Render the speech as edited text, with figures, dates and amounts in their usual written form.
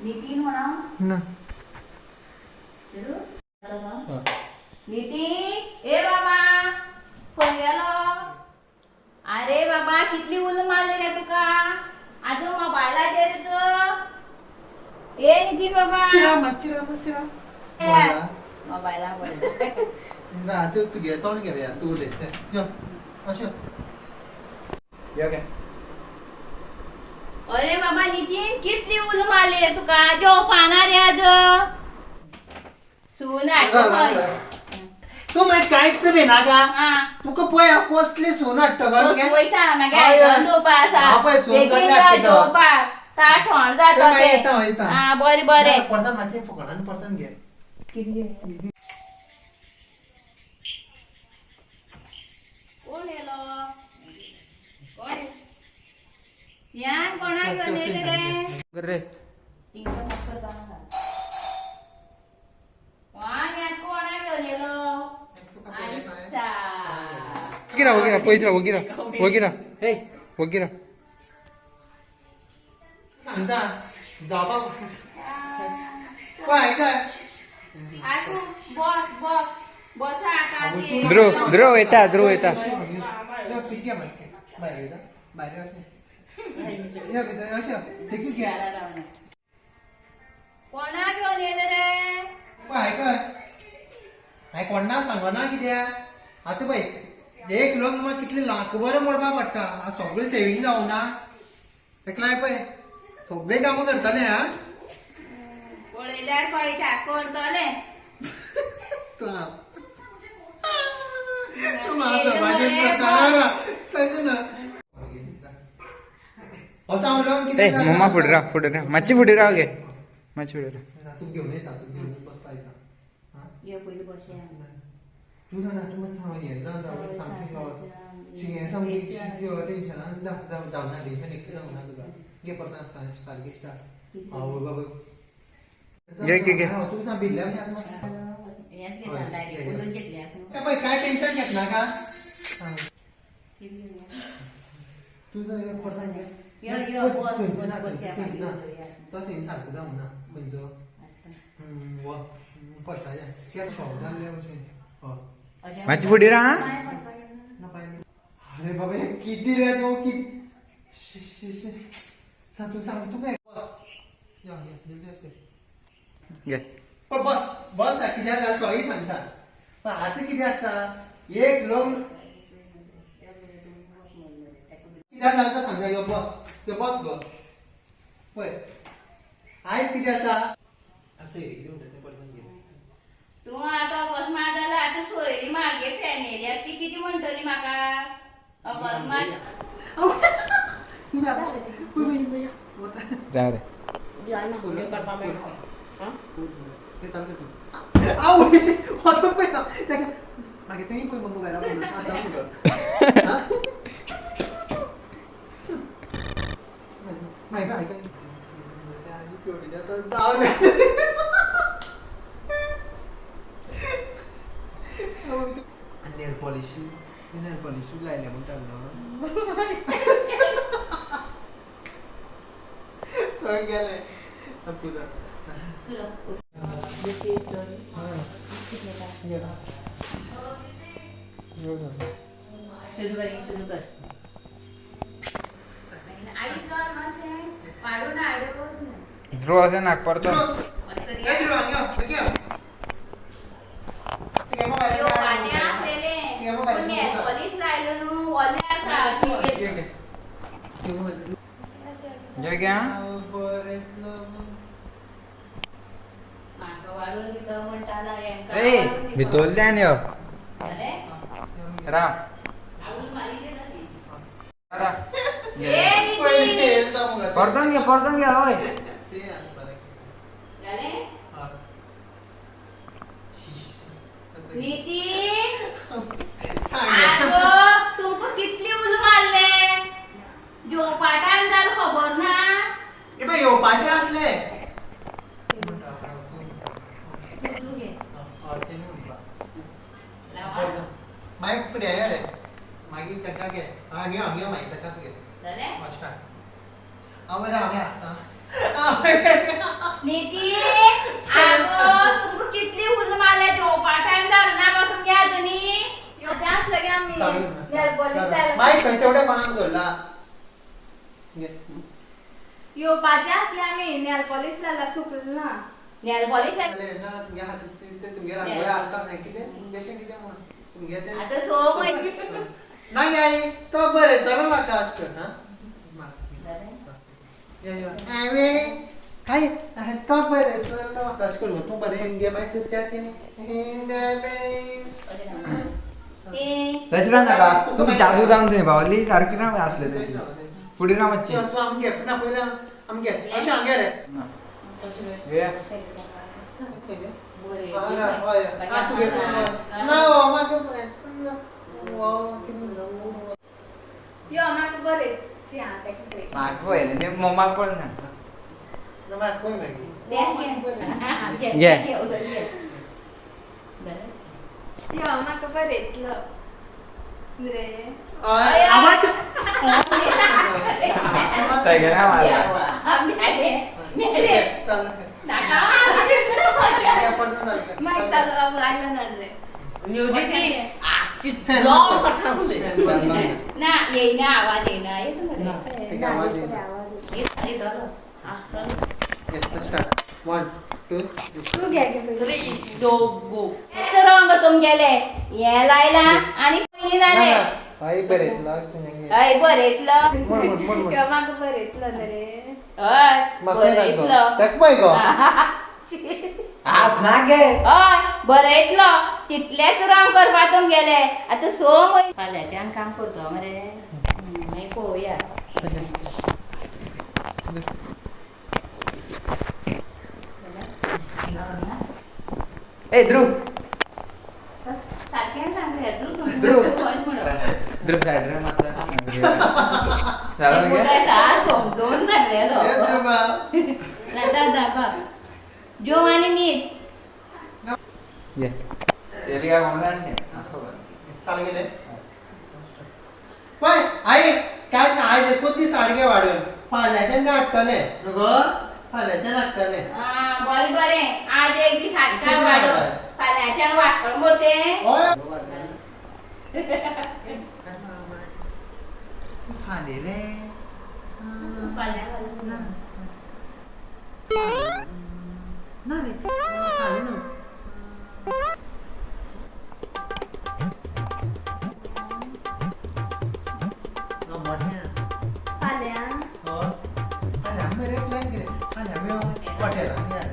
नितीन म्हणा ना नितीन ए बाबा खंय गेलो? अरे बाबा कितली उल मारली रे तुका आजून मोबायलाचेर ए नितीन बाबा चिरा चिरा चिरा मोबायला रात तुगे तोंड घेवया तूं उलयता यो अशें यो घे. अरे बाबा नितीन कितली उल मारली रे तुका जेवपाना रे आज सून हाडटा तूं मागीर कांयच भिनाका तुका पळय कसली सून हाडटा वयता मागीर आयदन दवरपा आसा बेगीन जा जेवपाक ताट थंड जाता तें. आं बरें बरें परसान मातशें फुकणान परसान घे. कितें कोण येलो कोण यान कोणाक घेवन येयले रे? यान कोणाक घेवन येयलो? वगीरा वगीरा पळयत राव वगीरा वगीरा वगीरा सांगता जावपाक पळय आयकय. आसूं बस बस बसा आतां. ध्रुव ध्रुव येता ध्रुव येता. भायर वयता भायर अशें यो भितर अशें देखील घे. कोणाक घेवन येयले रे? पळय आयकय हांवें कोण्णा सांगना कित्याक आतां पळय एक लग्न म्हाका कितले लाख बरें मोडपा पडटा. आतां सगळें सेवींग जावना तेका लागून पळय सगळीं कामां करतलें. आं पळयल्यार कळटा करतलें. तूं हांस तूं म्हाका समाजीक करता तशें ना. असो हांव लग्न ए कितें मम्मा फुडें राव फुडें राव मातशी फुडें राव गे मातशी फुडें राव. तूं घेवन येता तूं घेवन बसपा येता. यो पयलीं बसया. तूं जाणा तूं मातशें हांव हें जावन राव सामकें हें सामकें टेन्शनान जावना टेन्शन एकटें जावना तुका घे परत आसता सारकें स्टार्ट. हांव बाबा घे घे घे. तूं सांग भिल्ल्या हेंच घेतला डायरेक्ट उलोवन घेतल्या. पळय कांय टेन्शन घेतनाका तूं परत घे. यो यो बस बस बसया. तो सीन सारको जावना खंयचो फर्स्टाचें शॉक जाल्ले भशेन. हय मातशी फुडें राव. अरे बाबा हे किती रे तूं किती तूं सांग तूं काय घे पण बस बस कित्याक जालें तोय सांगता. पण आतां कितें आसता एक लग्न कित्याक जालें तो सांगता. यो बस यो बस गो पळय आयज कितें आसा अशें कितें म्हणटा तें परतून घे. तूं आतां अकस्मात जाल्यार आतां सोयरी मागे फॅमिली आसा ती कितें म्हणटली म्हाका अकस्मात. जाय रे. मागीर तेंय पळय मोबायला आसा मुगो. मागीर आयकय जावन नेल पॉलिश नेल पॉलिश लायल्या म्हणटा न्हू सगळें गेलें. सुरू कर सुरू कर. आई चल मातशें पाडून हाडून. ध्रुव अशें नाक परतो. येवपाचें आसलेलें पूण नेल पॉलिश लायलो न्हू ओलें आसा. घे घे. म्हाका वाडून दिता म्हणटालो हेंकां ए वाडून दिता. भितरल्यान यो जालें? राव आवडून मारीत येता ती. राव. ए नितीन परतून घे परतून घे. हय जालें? नितीन आगो तुमकां कितली उलो मारले जेवपा टायम जालो खबर ना. येवपाचें आसलें. तूं तूं घे. मागीर फुडें यो रे मागीर ताका घे हांगा हांगा मागीर ताकाच घे. जालें? स्टार्ट. हांव बरें हांगा आसता. निती आगो तुमकां कितली उल मारल्या जेवपा टायम जालो ना गो तुमगे अजुनी येवचे आसले गे आमी नेल पॉलिश माईक खंय तेवढ्या कोणाक जोडला घे. येवपाचे आसले आमी नेल पॉलिश लायला सुकले ना. नेल पॉलिश ना तुमगे हातीत ते तुमगे रांगोळी आसता न्हय कितें बेशें कितें म्हण तुमगे ते आतां सो म्हयने ना गे आई तो बरें चलो म्हाका अशें कर हा हांवें काय तो बरें तो म्हाका अशें कर तूं बरें घे मागीर त्या तेणी तशें राव नाका तुका जादू जावन थंय पावली सारकी राव आसले तशी फुडें राव मातशी. तूं आमगे ना पयलीं आमगे अशें हांगे रे घेया. ना हो म्हाका हो कितें यो म्हाका बरें शी आं तेका पळय. म्हाका पळयलें तें मम्माक पळय ना. ना म्हाका पळय मागीर. घे. यो म्हाका बरें येतलो रे. आवाज सगळ्यांना मारला. मागीर चालू आयलन हाडलें. ना येयना आवाज येयना येता मरे. तेका आवाज येयना. येता येतलो वन टू तूं घे गे पयलीं. हेच रंग तुमगेले हें लायला आनी पयलीं जालें. हय बरें हय बरयतलो. म्हण म्हण म्हण यो म्हाका बरें येतलो न्हय रे. हय बरयतलो. तेका पळय गो. हास ना गे. हय बरयतलो तितलेच रंग करपा तुमगेले. आतां 6 म्हयने फाल्यांच्यान काम करता मरे. मागीर पळोवया. ए ध्रुव. सारकें सांग रे ध्रुव. ध्रुव. ध्रुव सायड रे मातसो. जालो मगे? समजून सांगलेलो. हे ध्रुवा. दादा जेव आनी न्हीद. घे. तेली काय कोण जाण. चालू गेले पळय आई काय ना आयज एकूच दीस साडगे वाडून फाल्यांच्यान हाडटलें न्हू गो फाल्यांच्यान हाडटलें. बरें बरें आज एक दीस हाडटा वाडोवन फाल्यांच्यान वाडटलो मरे तें. हय फालें रे. फाल्यां ना रे फालें न्हू. मोठें. फाल्यां फाल्यां मरे प्लॅन कितें फाल्यां आमी हॉटेलान या.